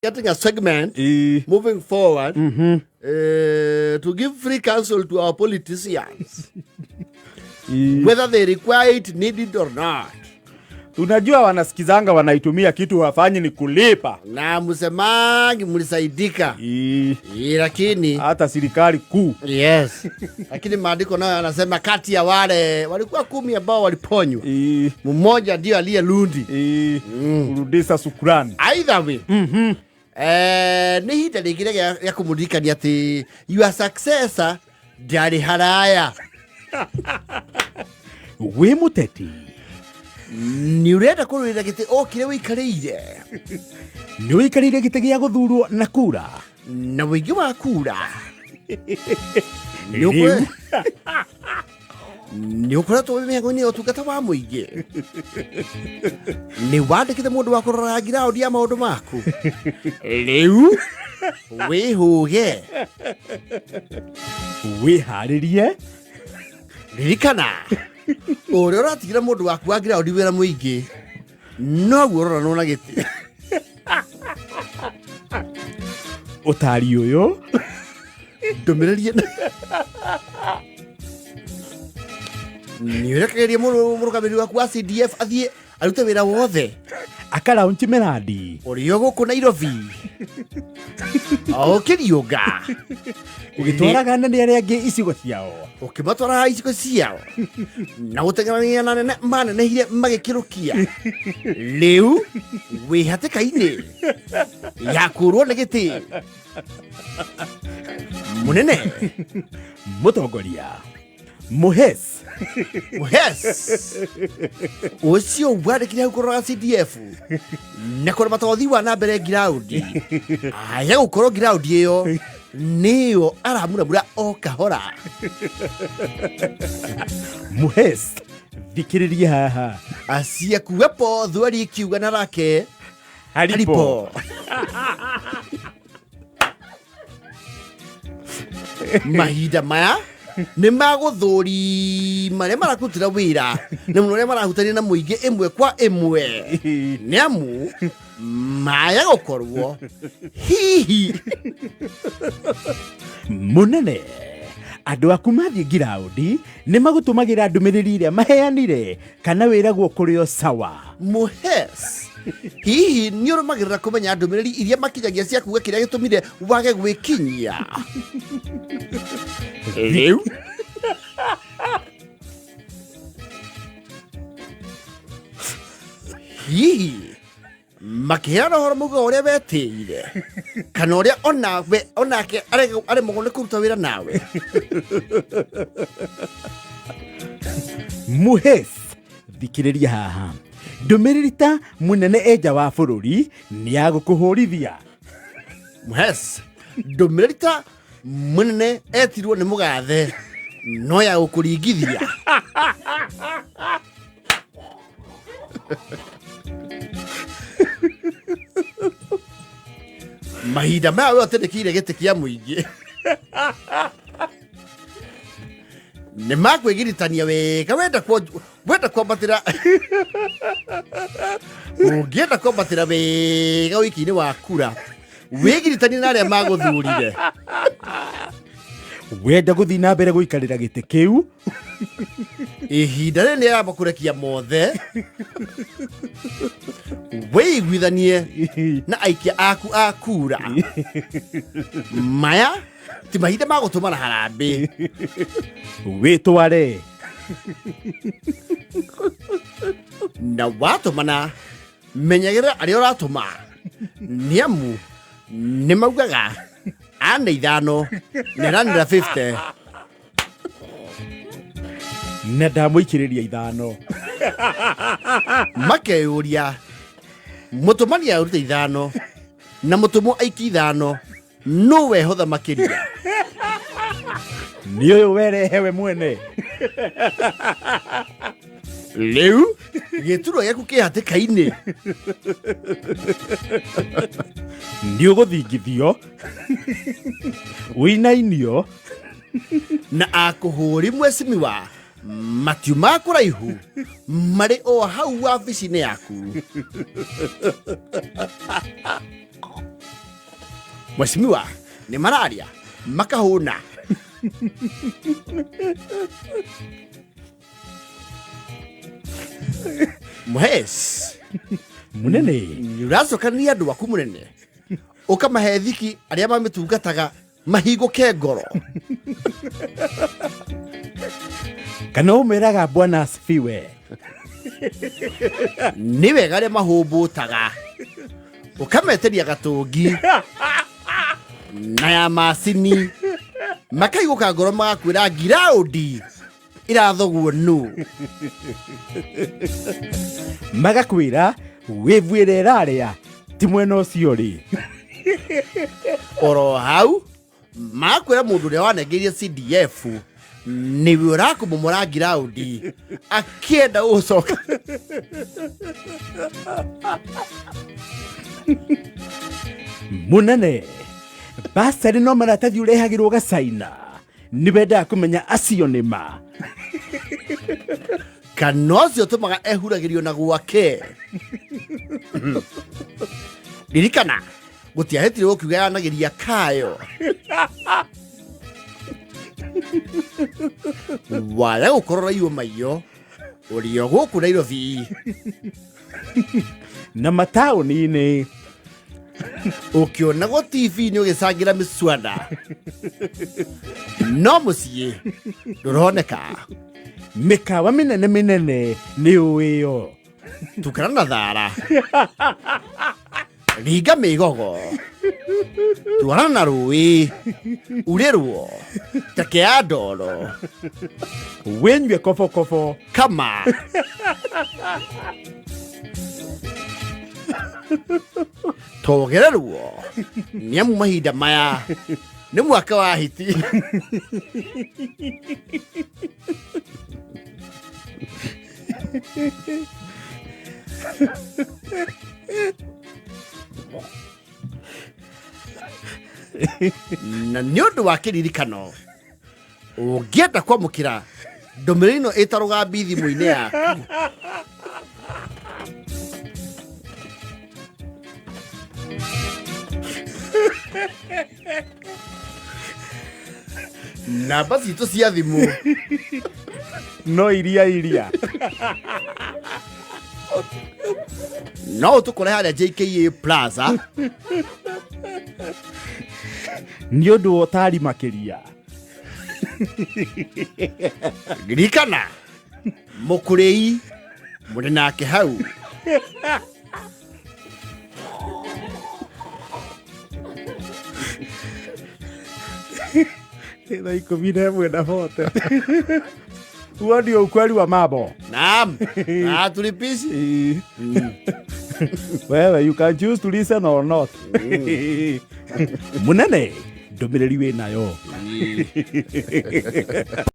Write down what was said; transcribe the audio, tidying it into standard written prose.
Getting a segment moving forward to give free counsel to our politicians, whether they require it, need it or not. Unajua wanasikizanga, wanaitumia, kitu wafanyi ni kulipa. Na msemangi mlisaidika. Lakini Hata serikali kuu. Yes, lakini maandiko nayo yanasema kati ya wale walikuwa 10 ambao waliponywa, mmoja ndio aliyerundi. Kurudisha shukrani. Either way, nĩ ihinda rĩngĩ rĩa kũmũririkania atĩ your successor ndarĩ haraya. Wĩ mũteti, nĩ ũrenda kũrũĩrĩra gĩtĩ o kĩrĩa ũikarĩire, nĩ ũikarĩire gĩtĩ gĩa gũthurwo na kura na ũingĩ wa kura. Rĩu. Nĩ ũkoretwo wĩ mĩhango-inĩ ya ũtungata wa mũingĩ, nĩ wandĩkĩte mũndũ wa kũrora ngiraũndi ya maũndũ maku, rĩu wĩhũge. Wĩharĩrie. Ririkana, ũrĩa ũratigĩra mũndũ waku wa ngiraũndi wĩra mũingĩ, noguo ũroranwo na gĩtĩ. Ũtari ũyũ, ndũmĩrĩri ĩno nĩ ũrekagĩria mũrũgamĩrĩri waku wa CDF athiĩ arute wĩra wothe akaraunchi mĩrandi ũrĩ o gũkũ Nairobi ũkĩriũnga, ũgĩtwaraga nene arĩa angĩ icigo ciao, ũkĩmatwaraga icigo ciao na gũteng'erania na nene manenehire magĩkĩrũkia, rĩu wĩ hatĩka-inĩ ya kũrwo nĩ gĩtĩ mũnene. Mũtongoria mũhes. Yes. Ũcio wandĩkire hau kũrora CDF na kũramata ũthii wa na mbere ngiraũndi, aya gũkorwo ngiraũndi ĩyo nĩyo aramuramura o kahora. Mũhes, thikĩrĩria haha. Asiyekuwepo thweri ikiuga na rake haripo. Haripo. Mahinda maya nĩ magũthũri marĩa marakũrutĩra wĩra na mũno arĩa marahutania na mũingĩ ĩmwe kwa ĩmwe, nĩ amu maya gũkorwo hihi. Mũnene, andũ aku mathiĩ ngiraũndi nĩ magũtũmagĩra ndũmĩrĩri ĩrĩa maheanire kana wĩragwo kũrĩ o sawa? Mũhes, hihi nĩ ũrũmagĩrĩra kũmenya ndũmĩrĩri iria makinyagia cia kuga kĩrĩa gĩtũmire wage gwĩkinyia rĩu? Hihi makĩheana ũhoro mauga ũrĩa wetĩire kana ũrĩa onawe onake aremagwo nĩ kũruta wĩra nawe? Mũhes, thikĩrĩria haha, ndũmĩrĩri ta mũnene enja wa bũrũri nĩ ya gũkũhũrithia. Mũhes, ndũmĩrĩri ta mũnene etirwo nĩ mũgathe no ya gũkũringithia. Mahinda maya we ũtĩrĩkĩire gĩtĩ kĩa mũingĩ nĩ makwĩgiritania wega. Wenda kwambatĩra, ũngĩenda kwambatĩra wega wiki-inĩ wa kura, wĩgiritanie na arĩa magũthurire. Wenda gũthiĩ na mbere gũikarĩra gĩtĩ kĩu, ihinda rĩrĩ nĩ yamba kũrekia mothe, wĩiguithanie na aikia aku a kura. Maya ti mahinda ma gũtũmana harambĩ. Wĩtware. Na watũmana, menyagĩrĩra arĩa ũratũma, nĩ amu nĩ maugaga ana 5 na ĩranĩra 50. Na ndamũikĩrĩria 5. Makeyũria, mũtũmani arute 5 na mũtũmwo aiki 5, no wehotha makĩria? Nĩ ũyũ werehewe mwene. Rĩu gĩturwa gĩaku kĩ hatĩka-inĩ. Nĩ ũgũthingithio, ũinainio, na akũhũri mwecimiwa matiuma kũraihu marĩ o hau wabici-inĩ yaku. Mheshimiwa nĩ mararia makahũna. Mũhes Munene. Nĩ ũracokanĩria andũ aku mũnene, ũkamahe thiki arĩa mamĩtungataga mahingũke ngoro. Kana ũmeraga bwana asifiwe. Nĩ wega arĩa mahũmbũtaga ũkameteria gatũngi na ya macini makaigũka ngoro, magakwĩra ngiraũndi irathogwo nũ. Magakwĩra wĩvu ĩrĩa ĩrarĩa ti mwena ũcio rĩ. Oro hau makwĩra mũndũ ũrĩa wanengeire CDF nĩwe ũrakũmomora ngiraũndi akĩenda gũcoka. Munene, basarĩ no maratathi ũrehagĩrwo gacaina nĩ wendaga kũmenya acio nĩ ma. Kana ũcio ũtũmaga ehuragĩrio na gwake. Ririkana gũtiahĩtire gũkiuga yanagĩria kayo waya gũkorwo raiyo maiyo ũrĩo gũkũ Nairobi na mataũni-inĩ. Ũkĩonagwo TV-inĩ ũgĩcangĩra mĩcwanda no mũciĩ ndũroneka. Mĩkawa mĩnene mĩnene nĩ ũĩyo. Tukana na thara, ringa mĩgogo, twarana na rũĩ, urĩrwo teke ya ndoro, wĩnyue kobokobo kama togererwo nĩ amu mahinda maya nĩ mwaka wa hiti. Na nĩ ũndũ wa kĩririkano, ũngĩenda kwamũkĩra ndũmĩrĩri ĩno ĩta rũgambi thimũ-inĩ yaku, namba citũ cia thimũ no iria iria no ũtũkore harĩa JKA Plaza. Nĩ ũndũ wa ũtari makĩria. Ririkana mũkũrĩi mũrĩ nake hau. Thaa 11 na bote. Huo ndio ukweli wa mambo. Naam, na tulipishi. Wewe, you can choose to listen or not. Munene, ndũmĩrĩri wĩ nayo.